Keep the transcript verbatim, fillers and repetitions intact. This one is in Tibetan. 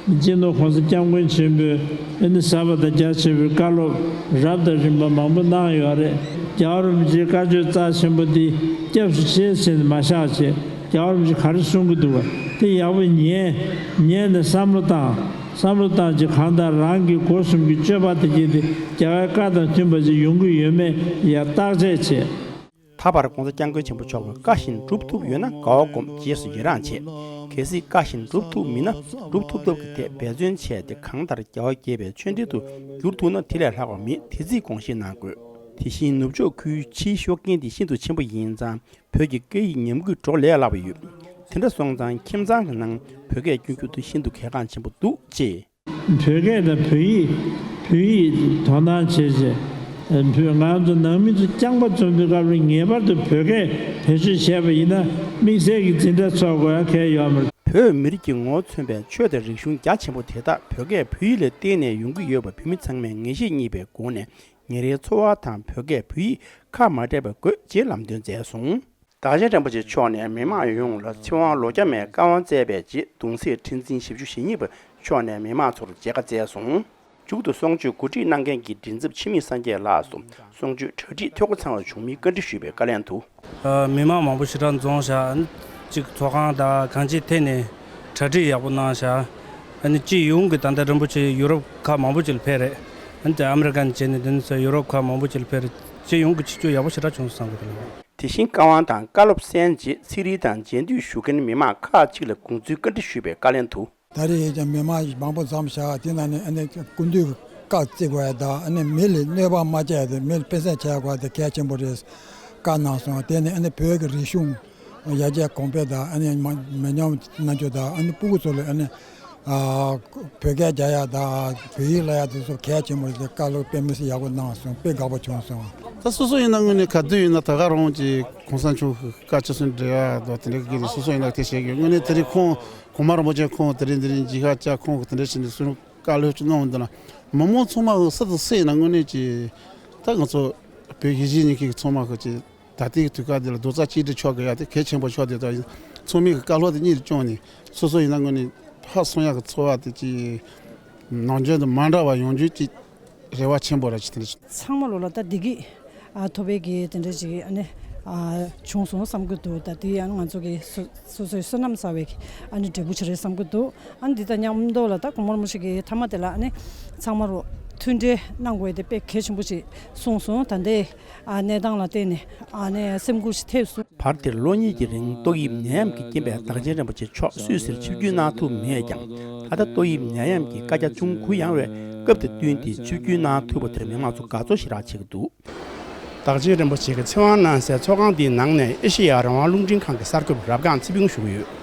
སྤྱི་ནོར་༸གོང་ས་༸སྐྱབས་མགོན་ཆེན་པོས་ཨ་ནི་གསར་པ་དང་རྒྱ་ཆེ་བའི་བཀའ་སློབ་རབ་དང་རིམ་པ་མང་པོ་གནང་ཡོད་རེད། རྒྱལ་བ་རིན་པོ་ཆེའི་བཀའ་ཆོས་རྩ་ཆེན་པོ་འདི་སྐྱབས་སུ་མཆི་ཟེར་ནས་མ་བཞག་བྱས། རྒྱལ་བ་རིན་པོ་ཆེས་ག་རེ་གསུང་གི་འདུག་བ་དེ་ཡག་པོ་ཉན། ཉན་ནས་བསམ་བློ་བཏང་། བསམ་བློ་བཏང་རྗེས་གང་ལྟར་རང་གི་སྒོ་གསུམ་གྱི་སྤྱོད་པ་དེ་བྱས་ཏེ་རྒྱལ་བའི་བཀའ་དང་མཐུན་པ་ཞིག་ཡོང་གི་ཡོད་མེད་ཡར་བརྟག་དཔྱད་བྱས། ད་བར་༸གོང་ས་༸སྐྱབས་མགོན་ཆེན་པོ་མཆོག་གིས་བཀའ་བཞིན་སྒྲུབ་ཐུབ་ཡོད་ན་དགའ་བ་སྒོམ། རྗེས་སུ་ཡི་རང་བྱེད། གལ་སྲིད་བཀའ་བཞིན་སྒྲུབ་ཐུབ་མིན་ན་སྒྲུབ་ཐུབ་ཐབས་ཀྱི་ཐད་འབད་བརྩོན་བྱས་ཏེ་གང་ལྟར་རྒྱལ་བ་དགྱེས་པའི་ཆོས་འབྲེལ་དུ་འགྱུར་ཐུབ་ན་དེ་ལས་ལྷག་པ་མེད། དེ་རྩིས་དགོངས་བཞེས་གནང་དགོས། དེ་བཞིན་ནུབ་ཕྱོགས་ཁུལ་ཕྱིའི་ཤུགས་རྐྱེན་དེ་ཤིན་ཏུ་ཆེན་པོ་ཡིན་ཙང་བོད་ཀྱི་སྐད་ཡིག་ཉམས་རྒུད་འགྲོ་ལས་སླ་པོ་ཡོད། དེ་འདྲ་སོང་ཙང་ཁྱིམ་ཚང་གི་ནང་བོད་སྐད་སྐྱོན་རྒྱུ་དེ་ཤིན་ཏུ་གལ་འགངས་ཆེན་པོ་འདུག་ཅེས། བོད་སྐད་དང་བོད་ཡིག་བོད་ཡིག་དོ་སྣང་བྱས་རྗེས། བོད་ང་ཚོ་ནང་མི་ཚོ་རྐྱང་པ་འཛོམས་པའི་སྐབས་ལ་ངེས་པར་དུ་བོད་སྐད་བེད་སྤྱོད་བྱས་པ་ཡིན་ན་དམིགས་བསལ་གྱི་འཛིན་གྲྭ་ཚོགས་དགོས་ཡ་གལ་ཡོད་མ་རེད། བོད་མི་རིགས་ཀྱི་ངོ་བོ་མཚོན་པའི་ཆོས་དང་རིག་གཞུང་རྒྱ་ཆེན་པོ་དེ་དག་བོད་སྐད་བོད་ཡིག་ལ་བརྟེན་ནས་ཡོང་གི་ཡོད་པ་བོད་མི་ཚང་མས་ངེས་ཤེས་རྙེད་པའི་སྒོ་ནས་ཉིན་རེའི་འཚོ་བ་དང་བོད་སྐད་བོད་ཡིག་ཁ་མ་བྲལ་བ་དགོས་ཅེས་ལམ་སྟོན་མཛད་སོང་། བདག་ཆེན་རིན་པོ་ཆེ་མཆོག་ནས་མི་མང་ཡོངས་ལ་ཚེ་དབང་ལོ་བརྒྱ་མའི་བཀའ་དབང་སྩལ་བའི་རྗེས་གདུང་སྲས་ཁྲི་འཛིན་བཞི་བཅུ་ཞེ་གཉིས་པ་མཆོག་ནས་མི་མང་ཚོར་མཇལ་ཁ་བསྩལ་སོང་། མཇུག་ཏུ་གསུང་ཆོས་གོ་སྒྲིག་གནང་མཁན་གྱི་མགྲིན་ཚབ་འཆི་མེད་སངས་རྒྱས་ལགས་སུ་གསུང་ཆོས་གྲ་སྒྲིག་ཐོག་ཁ་ཚང་བ་བྱུང་མིན་བཀའ་འདྲི་ཞུས་པའི་བཀའ་ལན་དུ། ཨ། མི་མང་མང་པོ་ཞེ་དྲག་འཛོམས་བཞག་ཨ་ནི་གཅིག་ཚོགས་ཁང་དང་གང་ཅིའི་ཐད་ནས་གྲ་སྒྲིག་ཡག་པོ་གནང་བཞག་ཨ་ནི་སྤྱི་ཡོངས་ཀྱི་ད་ལྟ་རིན་པོ་ཆེ་ཡུ་རོབ་ཁག་མང་པོ་ཅིག་ལ་ཕེབས་རེད། ཨ་ནི་དེ་ཨ་མི་རི་ཀ་ནས་བྱས་ནས་དེ་ནས་ཡུ་རོབ་ཁག་མང་པོ་ཅིག་ལ་ཕེབས་རེད། སྤྱི་ཡོངས་ཀྱི་ཆིབས་བསྒྱུར་ཡག་པོ་ཞེ་དྲག་བྱུང་སོང་བསམ་གྱི་འདུག་དེ་བཞིན་བཀའ་དབང་དང་བཀའ་སློབ་གསན་རྗེས་ཚན་རིག་དང་མཇལ་འདོད་ཞུ་མཁན་མི་མང་ཁག་ཅིག་ལ་དགོངས་ཚུལ་བཀའ་འདྲི་ཞུས་པའི་བཀའ་ལན་དུ། ད་རེས་ཡིན་ཀྱང་མི་མང་མང་པོ་འཛོམས་བཞག་དེ་ནང་ནས་ཨ་ནི་སྐུ་མདུན་གྱི་བཀའ་བརྩི་དགོས་ཡ་དང་ཨ་ནི་མི་ལ་གནོད་པ་མ་བྱས་ཏེ་མི་ལ་དཔེ་མཚོན་བྱེད་དགོས་དེ་གལ་ཆེན་པོ་རེད། བཀའ་གནང་སོང་། དེ་ནས་ཨ་ནི་བོད་ཀྱི་རིག་གཞུང་ཡར་རྒྱས་གོང་འཕེལ་དང་ཨ་ནི་མ་མི་ཉམས་གནང་རྒྱུ་དང་ཨ་ནི་སྤུ་གུ་ཚོ་ལ་ཨ་ནི་ཨ་བོད་སྐད་རྒྱག་ཡ་དང་བོད་ཡིག་བསླབ་ཡ་དེ་ཚོ་གལ་ཆེན་པོ་རེད། བཀའ་སློབ་དཔེ་མི་སྲིད་ཡག་པོ་གནང་སོང་། དཔེ་དགའ་པོ་བྱུང་སོང་། ད་སོ་སོ་ཡིན་ན་དངོས་གནས་ག་དུས་ཡིན་ན་ད་ག་རང་གི་གོང་ས་མཆོག་གི་བཀའ་ཆོས་སུ་འབྲེལ་ཡ་དང་དེ་འདྲ་གི་སོ་སོ་ཡིན་ན་དེ་བྱེད་དགོས། དངོས་གནས་དེ་རིང་ཁོང་གོང་མ་རིན་པོ་ཆེ་ཁོང་དེ་རིང་དེ་རིང་མཇལ་ཁ་བཅར། ཁོང་གི་དེ་འདྲ་བྱས་ནས་སུ་བཀའ་སློབ་ཅིག་གནང་འདུག་ན་མི་མང་ཚང་མ་གི་སུ་དང་སུ་ཡིན་ན་དངོས་གནས་ཀྱི་ད་ང་ཚོ་བོད་གཞིས་བྱེས་གཉིས་ཀྱི་ཚང་མ་གི་ཅིག་ད་ལྟའི་དུས་སྐབས་འདི་ལ་རྡོག་རྩ་གཅིག་སྒྲིལ་ཆགས་དགོས་ཡ་དེ་གལ་ཆེན་པོ་ཆགས་བསྡད་ཡོད། ཚང་མས་ཀྱི་བཀའ་སློབ་དེ་གཉེར་བཅངས་ནས་སོ་སོ་ཡིན་ན་དངོས་གནས་ཕར་སོང་ཡག་གི་འཚོ་བ་དེ་ཅིག་ནམ་རྒྱུན་དང་མ་འདྲ་བ་ཡོང་རྒྱུ་ཅིག་རེ་བ་ཆེན་པོ་ར་ཅིག་དེ་འདྲ་ཅིག་ཚང་མ་ལོ་ལ་ད་བདེ་སྐྱིད་ཨ་ཐོབ་པའི་གི་དེ་འདྲ་ཅིག་ཨ་ནི་ཨ་བྱུང་སོང་བསམ་གྱི་འདུག་ད་དེ་ཡང་ང་ཚོ་གི་སོ་སོ་སོའི་བསོད་ནམས་བསགས་པའི་གི་ཨ་ནི་འབྲས་བུ་ཅིག་རེད་བསམ་གྱི་འདུག་ཨ་ནི་འདི་དང་མཉམ་དུ་ལ་ད་གོང་མ་རིན་པོ་ཆེ་གི་མཐའ་མ་དེ་ལ་ཨ་ནི་ཚང་མ་རུ་མཐུན་འབྲེལ་གནང་དགོས་དེ་དཔེ་གལ་ཆེན་པོ་ཅིག་གསུངས་སོང་། ད་ལྟའི་ཨ་གནས་སྟངས་ལ་བརྟེན་ནས་ཨ་ནི་སེམས་འགུལ་ཞིག་ཐེབས་སོང་། བར་དེར་ལོ་གཉིས་ཀྱི་རིང་ཏོག་དབྱིབས་ནད་ཡམས་ཀྱི་རྐྱེན་པས་བདག་ཆེན་རིན་པོ་ཆེ་མཆོག་སུད་སིར་ཆིབས་བསྒྱུར་གནང་ཐུབ་མེད་ཀྱང་། ད་ལྟ་ཏོག་དབྱིབས་ནད་ཡམས་ཀྱི་བཀའ་རྒྱ་ཅུང་གུ་ཡངས་པའི་སྐབས་དང་བསྟུན་ཏེ་ཆིབས་བསྒྱུར་གནང་ཐུབ་པ་དེར་མི་མང་ཚོ་དགའ་ཚོར་ཞེ་དྲག་བྱེད་ཀྱི་འདུག་བདག་ཆེན་རིན་པོ་ཆེ་གི་ཚེ་དབང་གནང་སའི་ཚོགས་ཁང་འདིའི་ནང་ནས་ཨེ་ཤེ་ཡ་རང་དབང་རླུང་འཕྲིན་ཁང་གི་གསར་འགོད་པ་རབ་སྒང་ཚེ་ཕུན་ཞུ་གི་ཡོད།